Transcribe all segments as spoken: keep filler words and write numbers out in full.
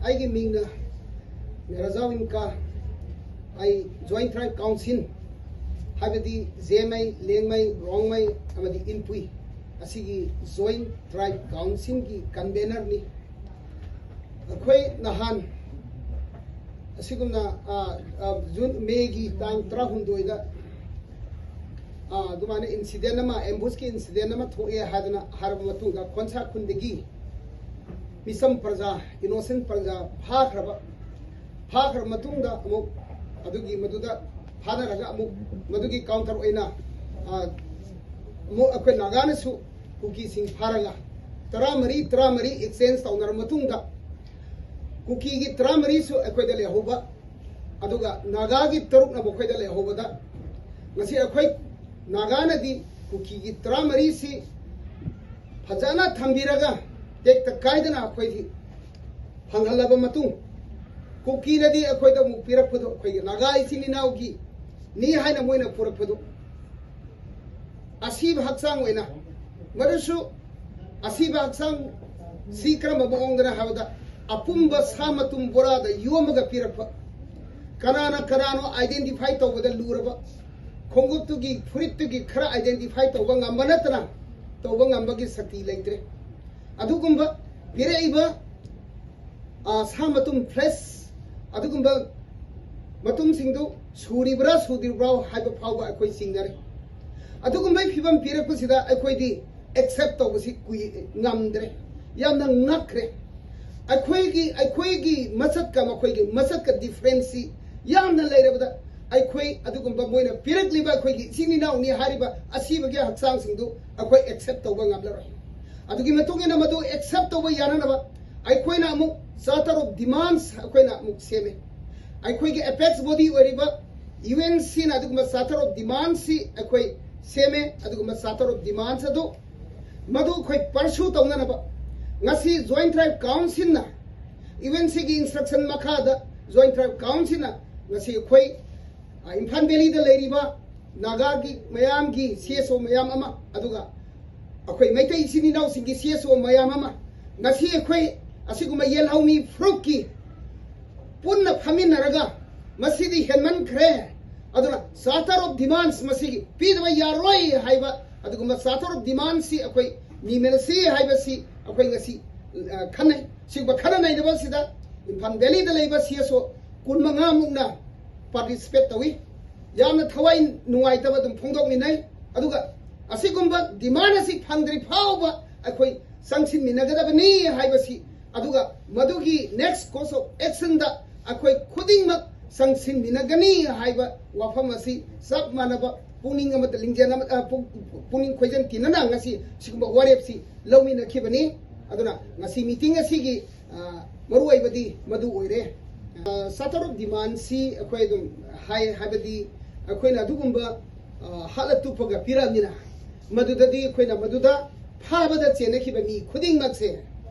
ꯑꯩꯒꯤ ꯃꯤꯡꯅ ꯔꯖꯥꯎ ꯏꯟꯀꯥ꯫ ꯑꯩ Joint Tribe Council, ꯍꯥꯏꯕꯗꯤ ꯖꯦꯃꯩ, ꯂꯦꯡꯃꯩ, ꯔꯣꯡꯃꯩ ꯑꯃꯗꯤ ꯏꯟꯄꯨꯏ ꯑꯁꯤꯒꯤ Joint Tribe Councilꯒꯤ convenorꯅꯤ꯫ ꯑꯩꯈꯣꯏ ꯅꯍꯥꯟ ꯑꯁꯤꯒꯨꯝꯅ, ꯑ, ꯑ, ꯖꯨꯟ, ꯃꯦꯒꯤ ꯇꯥꯡ ꯇꯔꯥꯍꯨꯝꯗꯣꯏꯗ, ꯑ, ꯑꯗꯨꯃꯥꯏꯅ incident ꯑꯃ, ambushꯀꯤ incident ꯑꯃ ꯊꯣꯛꯑꯦ ꯍꯥꯏꯗꯅ ꯍꯥꯏꯔꯕ ꯃꯇꯨꯡꯗ, ꯈꯣꯟꯁꯥ ꯈꯨꯟꯗꯒꯤ ꯃꯤꯆꯝ ꯄ꯭ꯔꯖꯥ, innocent ꯄ꯭ꯔꯖꯥ ꯐꯥꯈ꯭ꯔꯕ, ꯐꯥꯈ꯭ꯔꯕ ꯃꯇꯨꯡꯗ ꯑꯃꯨꯛ ꯑꯗꯨꯒꯤ ꯃꯗꯨꯗ ꯐꯥꯅꯔꯒ ꯑꯃꯨꯛ ꯃꯗꯨꯒꯤ counter ꯑꯣꯏꯅ, ꯑ, ꯑꯃꯨꯛ ꯑꯩꯈꯣꯏ ꯅꯥꯒꯥꯅꯁꯨ ꯀꯨꯀꯤꯁꯤꯡ ꯐꯥꯔꯒ ꯇꯔꯥꯃꯔꯤ, ꯇꯔꯥꯃꯔꯤ exchange ꯇꯧꯅꯔꯕ ꯃꯇꯨꯡꯗ, ꯀꯨꯀꯤꯒꯤ ꯇꯔꯥꯃꯔꯤꯁꯨ ꯑꯩꯈꯣꯏꯗ ꯂꯩꯍꯧꯕ, ꯑꯗꯨꯒ ꯅꯥꯒꯥꯒꯤ ꯇꯔꯨꯛꯅ ꯃꯈꯣꯏꯗ ꯂꯩꯍꯧꯕꯗ, ꯉꯁꯤ ꯑꯩꯈꯣꯏ ꯅꯥꯒꯥꯅꯗꯤ ꯀꯨꯀꯤꯒꯤ ꯇꯔꯥꯃꯔꯤꯁꯤ ꯐꯖꯅ ꯊꯝꯕꯤꯔꯒ, ꯇꯦꯛꯇ ꯀꯥꯏꯗꯅ ꯑꯩꯈꯣꯏꯗꯤ ꯐꯪꯍꯜꯂꯕ ꯃꯇꯨꯡ, ꯀꯨꯀꯤꯅꯗꯤ ꯑꯩꯈꯣꯏꯗ ꯑꯃꯨꯛ ꯄꯤꯔꯛꯄꯗꯣ, ꯑꯩꯈꯣꯏꯒꯤ ꯅꯥꯒꯥ ꯏꯆꯤꯟ ꯏꯅꯥꯎꯒꯤ ꯅꯤ ꯍꯥꯏꯅ ꯃꯣꯏꯅ ꯄꯨꯔꯛꯄꯗꯣ, ꯑꯁꯤꯕ ꯍꯛꯆꯥꯡ ꯑꯣꯏꯅ, ꯃꯗꯨꯁꯨ ꯑꯁꯤꯕ ꯍꯛꯆꯥꯡ ꯁꯤ ꯀꯔꯝꯕ ꯃꯑꯣꯡꯗꯅ ꯍꯥꯏꯕꯗ, ꯑꯄꯨꯝꯕ ꯁꯥ ꯃꯇꯨꯝ ꯕꯣꯔꯥꯗ ꯌꯣꯝꯃꯒ ꯄꯤꯔꯛꯄ, ꯀꯅꯥꯅ ꯀꯅꯥꯅꯣ identify ꯇꯧꯕꯗ ꯂꯨꯔꯕ, ꯈꯣꯡꯎꯞꯇꯨꯒꯤ, ꯐꯨꯔꯤꯠꯇꯨꯒꯤ ꯈꯔ identify ꯇꯧꯕ ꯉꯝꯕ ꯅꯠꯇꯅ ꯇꯧꯕ ꯉꯝꯕꯒꯤ ꯁꯛꯇꯤ ꯂꯩꯇ꯭ꯔꯦ꯫ ꯑꯗꯨꯒꯨꯝꯕ ꯄꯤꯔꯛꯏꯕ, ꯑ, ꯁꯥ ꯃꯇꯨꯝ, flesh, ꯑꯗꯨꯒꯨꯝꯕ ꯃꯇꯨꯝꯁꯤꯡꯗꯨ ꯁꯨꯔꯤꯕ꯭ꯔꯥ ꯁꯨꯗ꯭ꯔꯤꯕ꯭ꯔꯥ ꯍꯥꯏꯕ ꯐꯥꯎꯕ ꯑꯩꯈꯣꯏ ꯆꯤꯡꯅꯔꯦ꯫ ꯑꯗꯨꯒꯨꯝꯕꯒꯤ ꯐꯤꯕꯝ ꯄꯤꯔꯛꯄꯁꯤꯗ ꯑꯩꯈꯣꯏꯗꯤ accept ꯇꯧꯕꯁꯤ ꯀꯨꯏ-, ꯉꯝꯗ꯭ꯔꯦ꯫ ꯌꯥꯝꯅ ꯉꯛꯈ꯭ꯔꯦ꯫ ꯑꯩꯈꯣꯏꯒꯤ, ꯑꯩꯈꯣꯏꯒꯤ ꯃꯁꯛꯀ ꯃꯈꯣꯏꯒꯤ ꯃꯁꯛꯀ differenceꯁꯤ ꯌꯥꯝꯅ ꯂꯩꯔꯕꯗ, ꯑꯩꯈꯣꯏ ꯑꯗꯨꯒꯨꯝꯕ ꯃꯣꯏꯅ ꯄꯤꯔꯛꯂꯤꯕ ꯑꯩꯈꯣꯏꯒꯤ ꯏꯆꯤꯟ ꯏꯅꯥꯎꯅꯤ ꯍꯥꯏꯔꯤꯕ ꯑꯁꯤꯕꯒꯤ ꯍꯛꯆꯥꯡꯁꯤꯡꯗꯨ ꯑꯩꯈꯣꯏ accept ꯇꯧꯕ ꯉꯝꯂꯔꯣꯏ꯫ ꯑꯗꯨꯒꯤ ꯃꯇꯨꯡ ꯏꯟꯅ ꯃꯗꯨ accept ꯇꯧꯕ ꯌꯥꯅꯅꯕ ꯑꯩꯈꯣꯏꯅ ꯑꯃꯨꯛ Charter of Demands ꯑꯩꯈꯣꯏꯅ ꯑꯃꯨꯛ ꯁꯦꯝꯃꯦ꯫ ꯑꯩꯈꯣꯏꯒꯤ apex body ꯑꯣꯏꯔꯤꯕ UNCꯅ ꯑꯗꯨꯒꯨꯝꯕ Charter of Demandsꯁꯤ ꯑꯩꯈꯣꯏ ꯁꯦꯝꯃꯦ꯫ ꯑꯗꯨꯒꯨꯝꯕ Charter of Demands ꯑꯗꯨ ꯃꯗꯨ ꯑꯩꯈꯣꯏ pursue ꯇꯧꯅꯅꯕ ꯉꯁꯤ Joint Tribe Councilꯅ, UNCꯒꯤ instruction ꯃꯈꯥꯗ Joint Tribe Councilꯅ ꯉꯁꯤ ꯑꯩꯈꯣꯏ, ꯑ, ꯏꯝꯐꯥꯜ ꯚꯦꯂꯤꯗ ꯂꯩꯔꯤꯕ ꯅꯥꯒꯥꯒꯤ ꯃꯌꯥꯝꯒꯤ CSO ꯃꯌꯥꯝ ꯑꯃ, ꯑꯗꯨꯒ ꯑꯩꯈꯣꯏ ꯃꯩꯇꯩ ꯏꯆꯤꯟ ꯏꯅꯥꯎꯁꯤꯡꯒꯤ CSO ꯃꯌꯥꯝ ꯑꯃ, ꯉꯁꯤ ꯑꯩꯈꯣꯏ ꯑꯁꯤꯒꯨꯝꯕ ꯌꯦꯜꯍꯧꯃꯤ ꯐꯨꯔꯨꯞꯀꯤ ꯄꯨꯟꯅ ꯐꯝꯃꯤꯟꯅꯔꯒ ꯃꯁꯤꯗꯤ ꯍꯦꯟꯃꯟꯈ꯭ꯔꯦ, ꯑꯗꯨꯅ Charter of Demands ꯃꯁꯤꯒꯤ ꯄꯤꯗꯕ ꯌꯥꯔꯣꯏ ꯍꯥꯏꯕ ꯑꯗꯨꯒꯨꯝꯕ Charter of Demands ꯁꯤ ꯑꯩꯈꯣꯏ ꯃꯤꯃꯤꯟꯅꯁꯤ ꯍꯥꯏꯕꯁꯤ ꯑꯩꯈꯣꯏ ꯉꯁꯤ, ꯑ, ꯈꯟꯅꯩ꯫ ꯁꯤꯒꯨꯝꯕ ꯈꯟꯅ ꯅꯩꯅꯕ ꯑꯁꯤꯗ ꯏꯝꯐꯥꯜ ꯚꯦꯂꯤꯗ ꯂꯩꯕ ꯁꯤ ꯑꯦꯁ ꯑꯣ ꯀꯨꯟ ꯃꯉꯥ ꯃꯨꯛꯅ participate ꯇꯧꯏ꯫ ꯌꯥꯝꯅ ꯊꯋꯥꯏ ꯅꯨꯡꯉꯥꯏꯇꯕ ꯑꯗꯨꯝ ꯐꯣꯡꯗꯣꯛꯃꯤꯟꯅꯩ꯫ ꯑꯗꯨꯒ ꯑꯁꯤꯒꯨꯝꯕ demand ꯑꯁꯤ ꯐꯪꯗ꯭ꯔꯤ ꯐꯥꯎꯕ ꯑꯩꯈꯣꯏ ꯆꯪꯁꯤꯟꯃꯤꯟꯅꯒꯗꯕꯅꯤ ꯍꯥꯏꯕꯁꯤ, ꯑꯗꯨꯒ ꯃꯗꯨꯒꯤ next course of action ꯗ ꯑꯩꯈꯣꯏ ꯈꯨꯗꯤꯡꯃꯛ ꯆꯪꯁꯤꯟꯃꯤꯟꯅꯒꯅꯤ ꯍꯥꯏꯕ ꯋꯥꯐꯝ ꯑꯁꯤ ꯆꯞ ꯃꯥꯟꯅꯕ ꯄꯨꯛꯅꯤꯡ ꯑꯃꯠꯇ ꯂꯤꯡꯖꯦꯜ ꯑꯃ, ꯑ, ꯄꯨꯛ-, ꯄꯨꯛꯅꯤꯡ ꯈꯣꯏꯖꯟ ꯇꯤꯟꯅꯅ ꯉꯁꯤ ꯁꯤꯒꯨꯝꯕ ꯋꯥꯔꯦꯞꯁꯤ ꯂꯧꯃꯤꯟꯅꯈꯤꯕꯅꯤ꯫ ꯑꯗꯨꯅ ꯉꯁꯤ meeting ꯑꯁꯤꯒꯤ, ꯑ, ꯃꯔꯨꯑꯣꯏꯕꯗꯤ ꯃꯗꯨ ꯑꯣꯏꯔꯦ꯫ ꯑ, Charter of Demands ꯁꯤ ꯑꯩꯈꯣꯏ ꯑꯗꯨꯝ ꯍꯥꯏ, ꯍꯥꯏꯕꯗꯤ ꯑꯩꯈꯣꯏꯅ ꯑꯗꯨꯒꯨꯝꯕ, ꯑ, ꯍꯥꯠꯂ ꯇꯨꯞꯄꯒ ꯄꯤꯔꯛꯑꯕꯅꯤꯅ, ꯃꯗꯨꯗꯗꯤ ꯑꯩꯈꯣꯏꯅ ꯃꯗꯨꯗ ꯐꯥꯕꯗ ꯆꯦꯟꯅꯈꯤꯕ ꯃꯤ ꯈꯨꯗꯤꯡꯃꯛꯁꯦ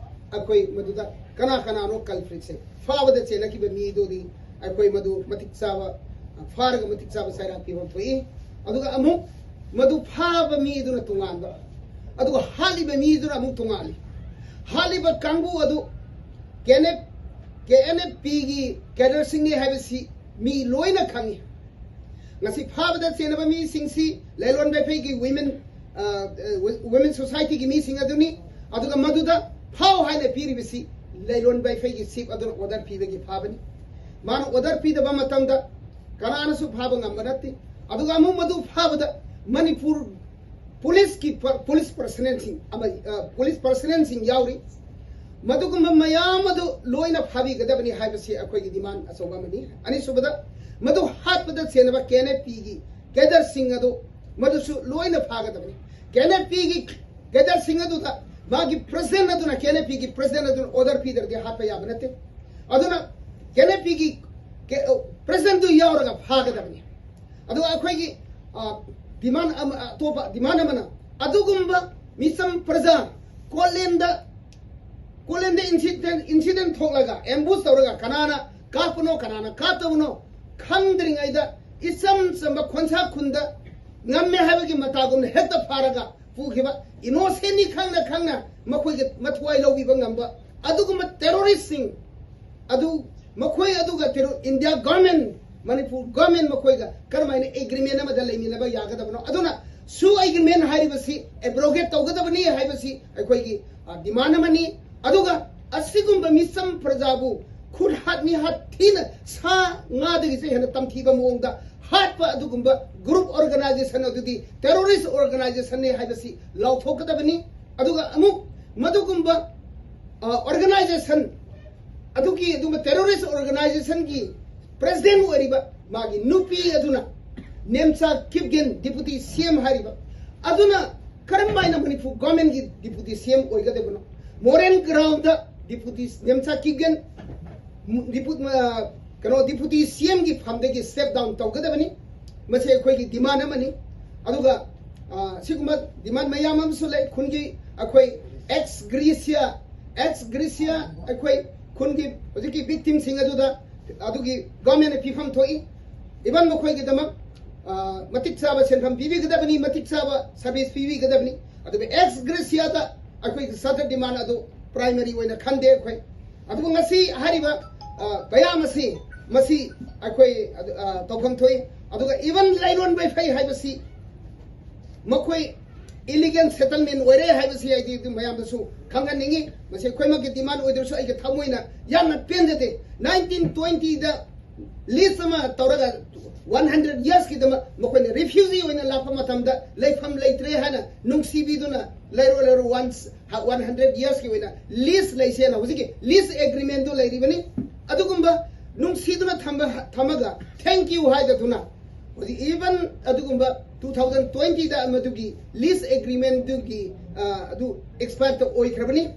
ꯑꯩꯈꯣꯏ ꯃꯗꯨꯗ ꯀꯅꯥ ꯀꯅꯥꯅꯣ culprit ꯁꯦ ꯐꯥꯕꯗ ꯆꯦꯟꯅꯈꯤꯕ ꯃꯤꯗꯨꯗꯤ ꯑꯩꯈꯣꯏ ꯃꯗꯨ ꯃꯇꯤꯛ ꯆꯥꯕ, ꯐꯥꯔꯒ ꯃꯇꯤꯛ ꯆꯥꯕ ꯆꯩꯔꯥꯛ ꯄꯤꯐꯝ ꯊꯣꯛꯏ꯫ ꯑꯗꯨꯒ ꯑꯃꯨꯛ ꯃꯗꯨ ꯐꯥꯕ ꯃꯤꯗꯨꯅ ꯇꯣꯉꯥꯟꯕ, ꯑꯗꯨꯒ ꯍꯥꯠꯂꯤꯕ ꯃꯤꯗꯨꯅ ꯑꯃꯨꯛ ꯇꯣꯉꯥꯜꯂꯤ꯫ ꯍꯥꯠꯂꯤꯕ ꯀꯥꯡꯕꯨ ꯑꯗꯨ K N F, K N F ꯄꯤꯒꯤ cadre ꯁꯤꯡꯅꯤ ꯍꯥꯏꯕꯁꯤ ꯃꯤ ꯂꯣꯏꯅ ꯈꯪꯉꯤ꯫ ꯉꯁꯤ ꯐꯥꯕꯗ ꯆꯦꯟꯅꯕ ꯃꯤꯁꯤꯡꯁꯤ ꯂꯩꯂꯣꯟ ꯕꯦꯐꯩꯒꯤ women, ꯑ, ꯑ, women society ꯒꯤ ꯃꯤꯁꯤꯡ ꯑꯗꯨꯅꯤ꯫ ꯑꯗꯨꯒ ꯃꯗꯨꯗ ꯐꯥꯎ ꯍꯥꯏꯅ ꯄꯤꯔꯤꯕꯁꯤ ꯂꯩꯂꯣꯟ ꯕꯦꯐꯩꯒꯤ chief ꯑꯗꯨꯅ order ꯄꯤꯕꯒꯤ ꯐꯥꯕꯅꯤ꯫ ꯃꯥꯅ order ꯄꯤꯗꯕ ꯃꯇꯝꯗ ꯀꯅꯥꯅꯁꯨ ꯐꯥꯕ ꯉꯝꯕ ꯅꯠꯇꯦ꯫ ꯑꯗꯨꯒ ꯑꯃꯨꯛ ꯃꯗꯨ ꯐꯥꯕꯗ ꯃꯅꯤꯄꯨꯔ ꯄꯨꯂꯤꯁꯀꯤ ꯄ-, ꯄꯨꯂꯤꯁ personnel ꯁꯤꯡ ꯑꯃ, ꯑ, ꯄꯨꯂꯤꯁ personnel ꯁꯤꯡ ꯌꯥꯎꯔꯤ꯫ ꯃꯗꯨꯒꯨꯝꯕ ꯃꯌꯥꯝ ꯑꯗꯨ ꯂꯣꯏꯅ ꯐꯥꯕꯤꯒꯗꯕꯅꯤ ꯍꯥꯏꯕꯁꯤ ꯑꯩꯈꯣꯏꯒꯤ demand ꯑꯆꯧꯕ ꯑꯃꯅꯤ꯫ ꯑꯅꯤꯁꯨꯕꯗ, ꯃꯗꯨ ꯍꯥꯠꯄꯗ ꯆꯦꯟꯅꯕ ꯀꯦ ꯑꯦꯟ ꯑꯦꯐ ꯄꯤꯒꯤ cadre ꯁꯤꯡ ꯑꯗꯨ ꯃꯗꯨꯁꯨ ꯂꯣꯏꯅ ꯐꯥꯒꯗꯕꯅꯤ꯫ ꯀꯦ ꯑꯦꯟ ꯑꯦꯐ ꯄꯤꯒꯤ cadre ꯁꯤꯡ ꯑꯗꯨꯗ ꯃꯥꯒꯤ president ꯑꯗꯨꯅ, ꯀꯦ ꯑꯦꯟ ꯑꯦꯐ ꯄꯤꯒꯤ president ꯑꯗꯨꯅ order ꯄꯤꯗ꯭ꯔꯗꯤ ꯍꯥꯠꯄ ꯌꯥꯕ ꯅꯠꯇꯦ꯫ ꯑꯗꯨꯅ ꯀꯦ ꯑꯦꯟ ꯑꯦꯐ ꯄꯤꯒꯤ ꯀꯦ-, president ꯗꯨ ꯌꯥꯎꯔꯒ ꯐꯥꯒꯗꯕꯅꯤ꯫ ꯑꯗꯨꯒ ꯑꯩꯈꯣꯏꯒꯤ, ꯑ, demand ꯑꯃ, ꯑꯇꯣꯞꯄ demand ꯑꯃꯅ, ꯑꯗꯨꯒꯨꯝꯕ ꯃꯤꯆꯝ ꯄ꯭ꯔꯖꯥ ꯀꯣꯂꯦꯟꯗ, ꯀꯣꯂꯦꯟꯗ incident, incident ꯊꯣꯛꯂꯒ ambush ꯇꯧꯔꯒ ꯀꯅꯥꯅ ꯀꯥꯞꯄꯅꯣ, ꯀꯅꯥꯅ ꯀꯥꯞꯇꯕꯅꯣ ꯈꯪꯗ꯭ꯔꯤꯉꯩꯗ ꯏꯆꯝ ꯆꯝꯕ ꯈꯣꯟꯁꯥ ꯈꯨꯟꯗ ꯉꯝꯃꯦ ꯍꯥꯏꯕꯒꯤ ꯃꯇꯥꯒꯨꯝꯅ ꯍꯦꯛꯇ ꯐꯥꯔꯒ ꯄꯨꯈꯤꯕ innocent ꯅꯤ ꯈꯪꯅ ꯈꯪꯅ ꯃꯈꯣꯏꯒꯤ ꯃꯊ꯭ꯋꯥꯏ ꯂꯧꯕꯤꯕ ꯉꯝꯕ ꯑꯗꯨꯒꯨꯝꯕ ꯇꯦꯔꯣꯔꯤꯁꯁꯤꯡ ꯑꯗꯨ ꯃꯈꯣꯏ ꯑꯗꯨꯒ ꯇꯦꯔꯣ-, ꯏꯟꯗꯤꯌꯥ ꯒꯚꯔꯟꯃꯦꯟ, ꯃꯅꯤꯄꯨꯔ ꯒꯚꯔꯟꯃꯦꯟ ꯃꯈꯣꯏꯒ ꯀꯔꯝꯍꯥꯏꯅ ꯑꯦꯒ꯭ꯔꯤꯃꯦꯟ ꯑꯃꯗ ꯂꯩꯃꯤꯟꯅꯕ ꯌꯥꯒꯗꯕꯅꯣ? ꯑꯗꯨꯅ ꯁꯨ ꯑꯦꯒ꯭ꯔꯤꯃꯦꯟ ꯍꯥꯏꯔꯤꯕꯁꯤ ꯑꯦꯕ꯭ꯔꯣꯒꯦꯠ ꯇꯧꯒꯗꯕꯅꯤ ꯍꯥꯏꯕꯁꯤ ꯑꯩꯈꯣꯏꯒꯤ, ꯑ, ꯗꯤꯃꯥꯟ ꯑꯃꯅꯤ꯫ ꯑꯗꯨꯒ ꯑꯁꯤꯒꯨꯝꯕ ꯃꯤꯆꯝ ꯄ꯭ꯔꯖꯥꯕꯨ ꯈꯨꯠ ꯍꯥꯠ ꯃꯤꯍꯥꯠ ꯊꯤꯅ ꯁꯥ ꯉꯥꯗꯒꯤꯁꯨ ꯍꯦꯟꯅ ꯇꯝꯊꯤꯕ ꯃꯑꯣꯡꯗ ꯍꯥꯠꯄ ꯑꯗꯨꯒꯨꯝꯕ ꯒ꯭ꯔꯨꯞ ꯑꯣꯔꯒꯅꯥꯏꯖꯦꯁꯟ ꯑꯗꯨꯗꯤ ꯇꯦꯔꯣꯔꯤꯁ ꯑꯣꯔꯒꯅꯥꯏꯖꯦꯁꯟꯅꯤ ꯍꯥꯏꯕꯁꯤ ꯂꯥꯎꯊꯣꯛꯀꯗꯕꯅꯤ꯫ ꯑꯗꯨꯒ ꯑꯃꯨꯛ ꯃꯗꯨꯒꯨꯝꯕ, ꯑ, ꯑꯣꯔꯒꯅꯥꯏꯖꯦꯁꯟ ꯑꯗꯨꯒꯤ, ꯑꯗꯨꯒꯨꯝꯕ ꯇꯦꯔꯣꯔꯤꯁ ꯑꯣꯔꯒꯅꯥꯏꯖꯦꯁꯟꯒꯤ ꯄ꯭ꯔꯦꯁꯤꯗꯦꯟ ꯑꯣꯏꯔꯤꯕ ꯃꯥꯒꯤ ꯅꯨꯄꯤ ꯑꯗꯨꯅ ꯅꯦꯝꯆꯥ ꯀꯤꯞꯒꯦꯟ, ꯗꯤꯄꯨꯇꯤ ꯁꯤ ꯑꯦꯝ ꯍꯥꯏꯔꯤꯕ ꯑꯗꯨꯅ ꯀꯔꯝ ꯍꯥꯏꯅ ꯃꯅꯤꯄꯨꯔ ꯒꯣꯔꯃꯦꯟꯒꯤ ꯗꯤꯄꯨꯇꯤ ꯁꯤ ꯑꯦꯝ ꯑꯣꯏꯒꯗꯕꯅꯣ? Moral ground deputy Nemcha Kipgen, Dipu-, ꯑ, ꯀꯩꯅꯣ, ꯗꯤꯄꯨꯇꯤ ꯁꯤ ꯑꯦꯝꯒꯤ ꯐꯝꯗꯒꯤ ꯁ꯭ꯇꯦꯞ ꯗꯥꯎꯟ ꯇꯧꯒꯗꯕꯅꯤ꯫ ꯃꯁꯤ ꯑꯩꯈꯣꯏꯒꯤ ꯗꯤꯃꯥꯟ ꯑꯃꯅꯤ꯫ ꯑꯗꯨꯒ, ꯑ, ꯁꯤꯒꯨꯝꯕ ꯗꯤꯃꯥꯟ ꯃꯌꯥꯝ ꯑꯃꯁꯨ ꯂꯩ꯫ ꯈꯨꯟꯒꯤ ꯑꯩꯈꯣꯏ ꯑꯦꯛꯁ ꯒ꯭ꯔꯦꯁꯤꯌꯥ, ꯑꯦꯛꯁ ꯒ꯭ꯔꯦꯁꯤꯌꯥ ꯑꯩꯈꯣꯏ ꯈꯨꯟꯒꯤ ꯍꯧꯖꯤꯛꯀꯤ ꯚꯤꯛꯇꯤꯝꯁꯤꯡ ꯑꯗꯨꯗ ꯑꯗꯨꯒꯤ ꯒꯣꯔꯃꯦꯟꯅ ꯄꯤꯐꯝ ꯊꯣꯛꯏ꯫ ꯏꯚꯟ ꯃꯈꯣꯏꯒꯤꯗꯃꯛ, ꯑ, ꯃꯇꯤꯛ ꯆꯥꯕ ꯁꯦꯟꯐꯝ ꯄꯤꯕꯤꯒꯗꯕꯅꯤ, ꯃꯇꯤꯛ ꯆꯥꯕ ꯁꯔꯚꯤꯁ ꯄꯤꯕꯤꯒꯗꯕꯅꯤ꯫ ꯑꯗꯨꯒ ꯑꯦꯛꯁ ꯒ꯭ꯔꯦꯁꯤꯌꯥꯗ ꯑꯩꯈꯣꯏꯒꯤ ꯁꯗꯔ ꯗꯤꯃꯥꯟ ꯑꯗꯨ ꯄ꯭ꯔꯥꯏꯃꯔꯤ ꯑꯣꯏꯅ ꯈꯟꯗꯦ ꯑꯩꯈꯣꯏ꯫ ꯑꯗꯨꯕꯨ ꯉꯁꯤ ꯍꯥꯏꯔꯤꯕ, ꯑ, ꯃꯌꯥꯝ ꯑꯁꯤ, ꯃꯁꯤ ꯑꯩꯈꯣꯏ, ꯑ, ꯇꯧꯐꯝ ꯊꯣꯛꯏ꯫ ꯑꯗꯨꯒ ꯏꯚꯟ ꯂꯩꯔꯣꯟ ꯕꯩꯐꯩ ꯍꯥꯏꯕꯁꯤ ꯃꯈꯣꯏ ꯏꯂꯤꯒꯦꯜ ꯁꯦꯇꯜꯃꯦꯟ ꯑꯣꯏꯔꯦ ꯍꯥꯏꯕꯁꯤ ꯑꯩꯗꯤ ꯑꯗꯨꯝ ꯃꯌꯥꯝꯗꯁꯨ ꯈꯪꯍꯟꯅꯤꯡꯉꯤ꯫ ꯃꯁꯤ ꯑꯩꯈꯣꯏꯃꯛꯀꯤ ꯗꯤꯃꯥꯟ ꯑꯣꯏꯗ꯭ꯔꯁꯨ ꯑꯩꯒꯤ ꯊꯃꯣꯏꯅ ꯌꯥꯝꯅ ꯄꯦꯟꯖꯗꯦ꯫ ꯅꯥꯏꯟꯇꯤꯟ ꯇ꯭ꯋꯦꯟꯇꯤꯗ ꯂꯤꯁ ꯑꯃ ꯇꯧꯔꯒ ꯋꯥꯟ ꯍꯟꯗ꯭ꯔꯦꯗ ꯌꯔꯁꯀꯤꯗꯃꯛ ꯃꯈꯣꯏꯅ ꯔꯤꯐ꯭ꯌꯨꯖꯤ ꯑꯣꯏꯅ ꯂꯥꯛꯄ ꯃꯇꯝꯗ ꯂꯩꯐꯝ ꯂꯩꯇ꯭ꯔꯦ ꯍꯥꯏꯅ ꯅꯨꯡꯁꯤꯕꯤꯗꯨꯅ ꯂꯩꯔꯣ, ꯂꯩꯔꯣ, ꯋꯥꯟ, ꯋꯥꯟ ꯍꯟꯗ꯭ꯔꯦꯗ ꯌꯔꯁꯀꯤ ꯑꯣꯏꯅ ꯂꯤꯁ ꯂꯩꯁꯦꯅ ꯍꯧꯖꯤꯛꯀꯤ ꯂꯤꯁ ꯑꯦꯒ꯭ꯔꯤꯃꯦꯟꯗꯨ ꯂꯩꯔꯤꯕꯅꯤ꯫ ꯑꯗꯨꯒꯨꯝꯕ ꯅꯨꯡꯁꯤꯗꯨꯅ ꯊꯝꯕ, ꯊꯝꯃꯒ ꯊꯦꯡꯛ ꯌꯨ ꯍꯥꯏꯗꯗꯨꯅ ꯍꯧꯖꯤꯛ ꯏꯚꯟ ꯑꯗꯨꯒꯨꯝꯕ ꯇꯨ ꯊꯥꯎꯖꯟ ꯇ꯭ꯋꯦꯟꯇꯤꯗ ꯃꯗꯨꯒꯤ ꯂꯤꯁ ꯑꯦꯒ꯭ꯔꯤꯃꯦꯟꯗꯨꯒꯤ, ꯑ, ꯑꯗꯨ ꯑꯦꯛꯁꯄꯥꯌꯔ ꯑꯣꯏꯈ꯭ꯔꯕꯅꯤ꯫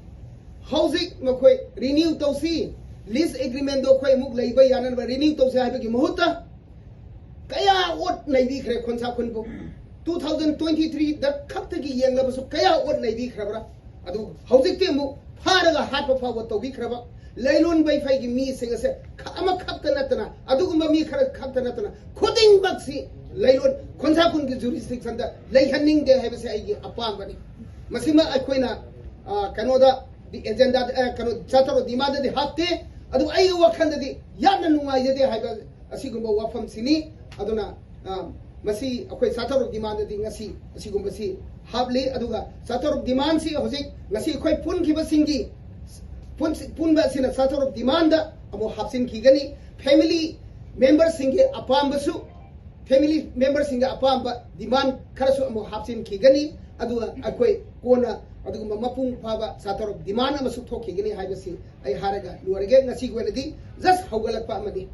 ꯍꯧꯖꯤꯛ ꯃꯈꯣꯏ ꯔꯤꯅ꯭ꯌꯨ ꯇꯧꯁꯤ, ꯂꯤꯁ ꯑꯦꯒ꯭ꯔꯤꯃꯦꯟꯗꯣ ꯑꯩꯈꯣꯏ ꯑꯃꯨꯛ ꯂꯩꯕ ꯌꯥꯅꯅꯕ ꯔꯤꯅ꯭ꯌꯨ ꯇꯧꯁꯤ ꯍꯥꯏꯕꯒꯤ ꯃꯍꯨꯠꯇ ꯀꯌꯥ ꯑꯣꯠ ꯅꯩꯕꯤꯈ꯭ꯔꯦ ꯈꯣꯟꯁꯥ ꯈꯨꯟꯕꯨ꯫ ꯇꯨ ꯊꯥꯎꯖꯟ ꯇ꯭ꯋꯦꯟꯇꯤ ꯊ꯭ꯔꯤꯗ ꯈꯛꯇꯒꯤ ꯌꯦꯡꯂꯕꯁꯨ ꯀꯌꯥ ꯑꯣꯠ ꯅꯩꯕꯤꯈ꯭ꯔꯕ꯭ꯔꯥ? ꯑꯗꯨ ꯍꯧꯖꯤꯛꯇꯤ ꯑꯃꯨꯛ ꯐꯥꯔꯒ ꯍꯥꯠꯄ ꯐꯥꯎꯕ ꯇꯧꯕꯤꯈ꯭ꯔꯕ ꯂꯩꯂꯣꯟ ꯕꯩꯐꯩꯒꯤ ꯃꯤꯁꯤꯡ ꯑꯁꯦ ꯈ-, ꯑꯃꯈꯛꯇ ꯅꯠꯇꯅ, ꯑꯗꯨꯒꯨꯝꯕ ꯃꯤ ꯈꯔ ꯈꯛꯇ ꯅꯠꯇꯅ ꯈꯨꯗꯤꯡꯃꯛꯁꯤ ꯂꯩꯂꯣꯟ ꯈꯣꯟꯁꯥ ꯈꯨꯟꯒꯤ ꯖꯨꯔꯤꯁꯗꯤꯛꯁꯟꯗ ꯂꯩꯍꯟꯅꯤꯡꯗꯦ ꯍꯥꯏꯕꯁꯦ ꯑꯩꯒꯤ ꯑꯄꯥꯝꯕꯅꯤ꯫ ꯃꯁꯤꯃ ꯑꯩꯈꯣꯏꯅ, ꯑ, ꯀꯩꯅꯣꯗ ꯑꯦꯖꯦꯟꯗꯥ ꯀꯩꯅꯣ ꯆꯥꯔꯇꯔ ꯑꯣꯐ ꯗꯤꯃꯥꯟꯗꯗꯤ ꯍꯥꯞꯇꯦ꯫ ꯑꯗꯨꯕꯨ ꯑꯩꯒꯤ ꯋꯥꯈꯜꯗꯗꯤ ꯌꯥꯝꯅ ꯅꯨꯡꯉꯥꯏꯖꯗꯦ ꯍꯥꯏꯕ ꯑꯁꯤꯒꯨꯝꯕ ꯋꯥꯐꯝꯁꯤꯅꯤ꯫ ꯑꯗꯨꯅ ꯑ, ꯃꯁꯤ ꯑꯩꯈꯣꯏ ꯆꯥꯔꯇꯔ ꯑꯣꯐ ꯗꯤꯃꯥꯟꯗꯗꯤ ꯉꯁꯤ ꯑꯁꯤꯒꯨꯝꯕꯁꯤ ꯍꯥꯞꯂꯤ꯫ ꯑꯗꯨꯒ ꯆꯥꯔꯇꯔ ꯑꯣꯐ ꯗꯤꯃꯥꯟꯁꯤ ꯍꯧꯖꯤꯛ ꯉꯁꯤ ꯑꯩꯈꯣꯏ ꯄꯨꯟꯈꯤꯕꯁꯤꯡꯒꯤ ꯄꯨꯟ- ꯄꯨꯟꯕ ꯑꯁꯤꯅ ꯆꯥꯔꯇꯔ ꯑꯣꯐ ꯗꯤꯃꯥꯟꯗ ꯑꯃꯨꯛ ꯍꯥꯞꯆꯤꯟꯈꯤꯒꯅꯤ꯫ ꯐꯦꯃꯤꯂꯤ ꯃꯦꯝꯕꯔꯁꯤꯡꯒꯤ ꯑꯄꯥꯝꯕꯁꯨ ꯐꯦꯃꯤꯂꯤ ꯃꯦꯝꯕꯔꯁꯤꯡꯒꯤ ꯑꯄꯥꯝꯕ ꯗꯤꯃꯥꯟ ꯈꯔꯁꯨ ꯑꯃꯨꯛ ꯍꯥꯞꯆꯤꯟꯈꯤꯒꯅꯤ꯫ ꯑꯗꯨꯒ ꯑꯩꯈꯣꯏ ꯀꯣꯟꯅ ꯑꯗꯨꯒꯨꯝꯕ ꯃꯄꯨꯡ ꯐꯥꯕ ꯆꯥꯔꯇꯔ ꯑꯣꯐ ꯗꯤꯃꯥꯟ ꯑꯃꯁꯨ ꯊꯣꯛꯈꯤꯒꯅꯤ ꯍꯥꯏꯕꯁꯤ ꯑꯩ ꯍꯥꯏꯔꯒ ꯂꯣꯏꯔꯒꯦ꯫ ꯉꯁꯤꯒꯤ ꯑꯣꯏꯅꯗꯤ ꯖꯁ ꯍꯧꯒꯠꯂꯛꯄ ꯑꯃꯅꯤ꯫